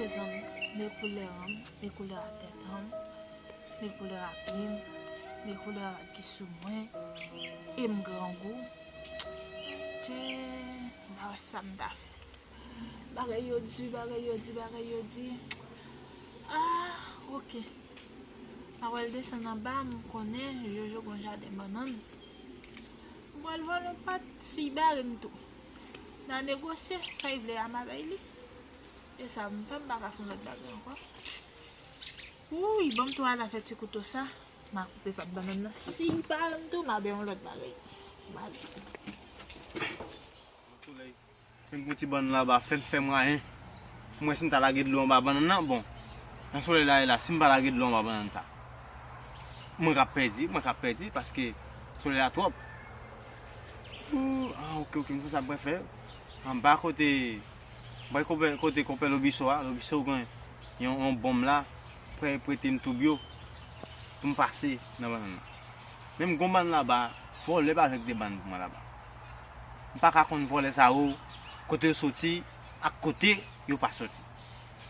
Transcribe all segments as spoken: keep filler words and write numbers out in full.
Mezanmi, men koulè an, men koulè a tèt an, men koulè a pye m, men koulè rad ki sou mwen, e m grangou. Tchè, m pa wè sa m ta fè. Bagay yo di, bagay yo di, bagay yo di. Ah, oke. Mwen wè l desann anba, m konnen Jojo gon jaden bannann. M pral vòlè yon pat, si l bare m tou. N a negosye, sa l vle a m a bay li. E sa m fè, m pa ka fè yon lòt bagay ankò. Wouy, ban m tou al afè ti kouto sa. M a koupe pat bannann nan. Si l bare m tou, m a bay yon lòt bagay. M a di. Solèy. Menm gon ti bannann laba, fè m fè mwayen. Mwen si m ta lage dlo anba bannann nan, bon. Nan solèy la ye la, si m pa lage dlo anba bannann sa, mwen k ap pèdi, mwen k ap pèdi, paske solèy la twòp. Ooh, ah, oke, oke, m konn sa m pral fè. Anba kote, bay kote, kote konpè Lobiso a, Lobiso gen yon, yon bonm la, prè prete m toub yo, pou m pase nan bannann nan. Menm gon bannann laba, vòlè pa janm kite bannann pou mwen laba. M pa ka konn vòlè sa yo, kote yo soti, ak kote yo pa soti.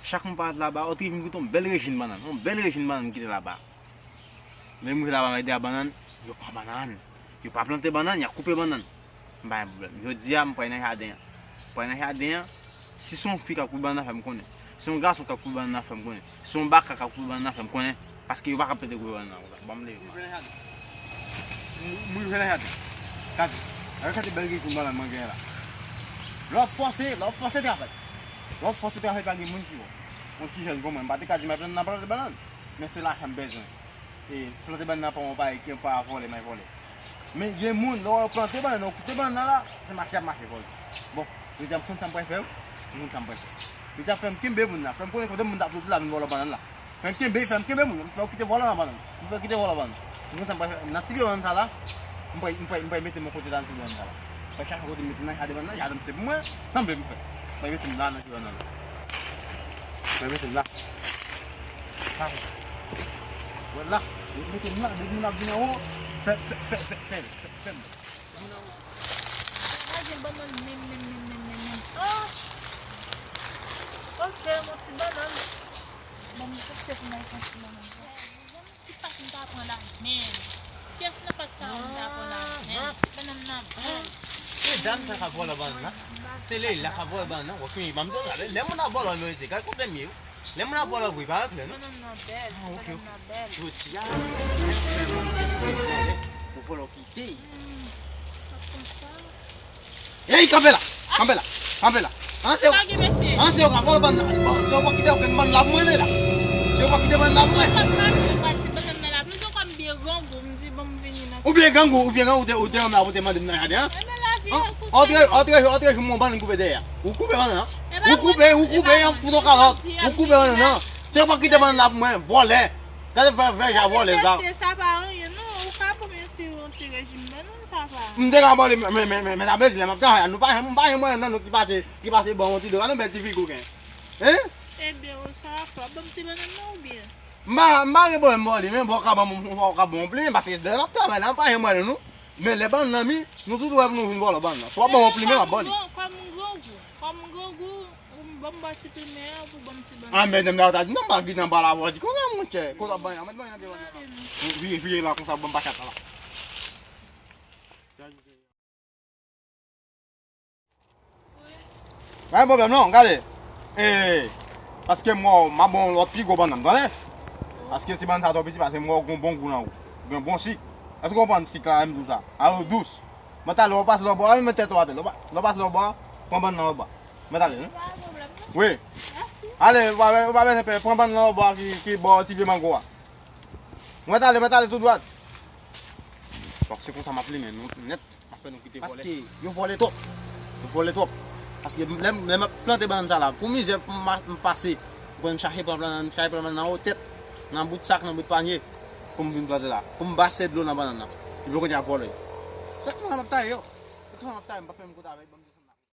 Chak mwen parèt laba, otrè vin kite yon bèl rejim bannann, yon bèl rejim bannann kite laba. Lè m rive laba, m ap di a bannann, yo pran bannann. Yo pa plante bannann, y ap koupe bannann. M pa gen pwoblèm. Jodi a, m pral nan jaden an. M pral nan jaden an. Si se yon fi k ap koupe bannann, fè m konnen. Si se yon gason k ap koupe bannann, fè m konnen. Si se yon baka k ap koupe bannann, fè m konnen. Paske yo pa ka plante koupe bannann konsa. Ban m leve. M rive nan jaden. M rive nan jaden. Gade. Gade kantite bèl rejim bannann mwen genyen la. Lè w ap fòse, lè w ap fòse travay. Lè w ap fòse travay, pa gen moun ki wè w. Yon ti jèn kon mwen, m pa te ka di m ap plante nan plante bannann. Men se lajan m bezwen. E plante bannann nan pa yon bagay ki pa vòlè, may vòlè. Men gen moun, lè w plante bannann, ou koupe bannann nan la, se mache y ap mache vòlè. Bon, jodi a m konn sa m pral fè, m konn sa m pral fè. Jodi a fè m kenbe moun nan, fè m konnen kote moun t ap soti la vin vòlè bannann la. Fè m kenbe, fè m kenbe moun, m fè w kite vòlè nan bannann. M fè w kite vòlè bannann. M konn sa m pral fè, nan ti bannann sa la, m pral, m pral, m pral mete mwen kote la nan ti bannann sa la. Mwen chache kote m mete nan jaden bannann nan, jaden m se pou mwen, sanble m fè. Mwen mete m la nan jaden bannann nan. Mwen mete m la. Sa vre. Wè la, mete m la, depi moun ap vin anwo, fè, fè, fè, fè, fè, fè, fè m. Moun anwo. Pa gen bannann menm, menm, menm, menm, menm, menm. Ah! Ok, mon ti bannann. Ban m teste pou mwen pran ti bannann. Ki pat m ta pran la menm? Kiyès nan pat sa yo m ta pran la menm? Ti bannann nan menm. Se dam sa k ap vòlè bannann nan? Se Leila k ap vòlè bannann nan? Wè, kounya, ban m di w sa, lè moun ap vòlè, mesye, gade kote m ye, wi. Lè moun ap vòlè vre, pa wè klè, non? Ti bannann nan bèl, ti bannann nan bèl. Jodi a, ou vòlè, ou kite. Hmm, pa konsa. Ey, kanpe la! Kanpe la! Kanpe la! An se yo, an se yo ka vòlè bannann nan. Bon, se yo pa kite okenn bannann la pou mwen, la. Se yo pa kite bannann la pou mwen. Ou byen grangou, ou byen grangou, ou te, ou te, ou te mande m nan jaden an. Antre, antre, antre, jou mwen bannann koupe dèyè. Ou koupe bannann nan. Ou koupe, ou koupe, yon fout yon kalòt. Ou koupe bannann nan. Se yo pa kite bannann la pou mwen, vòlè. Gade vè, vè, ja vòlè sa. Sa pa anyen, non. Ou ka ban m yon ti, yon ti rejim bannann. M te ka ba w li, men, men, men, men, sa vle di, lè m ap travay la, nou pa, m pa gen mwayen nan nou ki pase, ki pase ban yon ti dwa, nou bèl ti figi w gen. Hein? Ebyen, ou sa fè, ban m ti bannann nan oubyen? M pa, m pa gen pwoblèm ba w li, men bon, w ka ban m, w ka ban m yon plimen, paske lè m ap travay la, m pa gen mwayen nan nou. Men lè bannann nan mi, nou tout wè pou nou vin vòlè bannann nan. Si w ap ban m yon plimen, m ap ba w li. Kòm m grangou, kòm m grangou, ou ban m ba ti plimen an, ou ban m ti bannann. Ah, men, men, ta di, non, m pa gen nan ba la, w a di, konsa, monchè, kote w ap ban, mèt ban nan pye w. Vire, vire la, konsa, ban m pa chat la. Pa gen pwoblèm non, gade. E, paske m wè w, m ap ba w yon lòt pi gwo bannann, tande? Paske ti bannann sa twò piti, paske m wè w gen bon gou nan ou. Gen bon sik. Èske w konprann sik la, menm tou sa? A yo dous. Mwen talè w pase lòtbò a, men tèt ou atè. Lè w pa, lè w pase lòtbò a, pran bannann nan lòtbò a. Mwen talè, non? Pa gen pwoblèm non. Wi. Mèsi. Ale, ou pa, ou pa bezwen pè, pran bannann nan lòtbò a ki, ki bò ti vye mango a. Mwen talè, mwen talè tou dwat. Bon, se konsa m ap limen nou nèt. Apre nou kite vòlè. Paske yo vòlè twòp. Yo vòlè twòp. Paske lè m, lè m ap plante bannann sa la, pou mizè pou m ma-, m pase, m konn chache pran bannann, chache pran bannann nan wo tèt, nan bout sak, nan bout panye, pou m vin plante la. Pou m base dlo nan bannann nan. Epi yo konn y ap vòlè. Se konsa m ap taye yo. Se konsa m ap taye, m pa fè m kout avèk banm desann.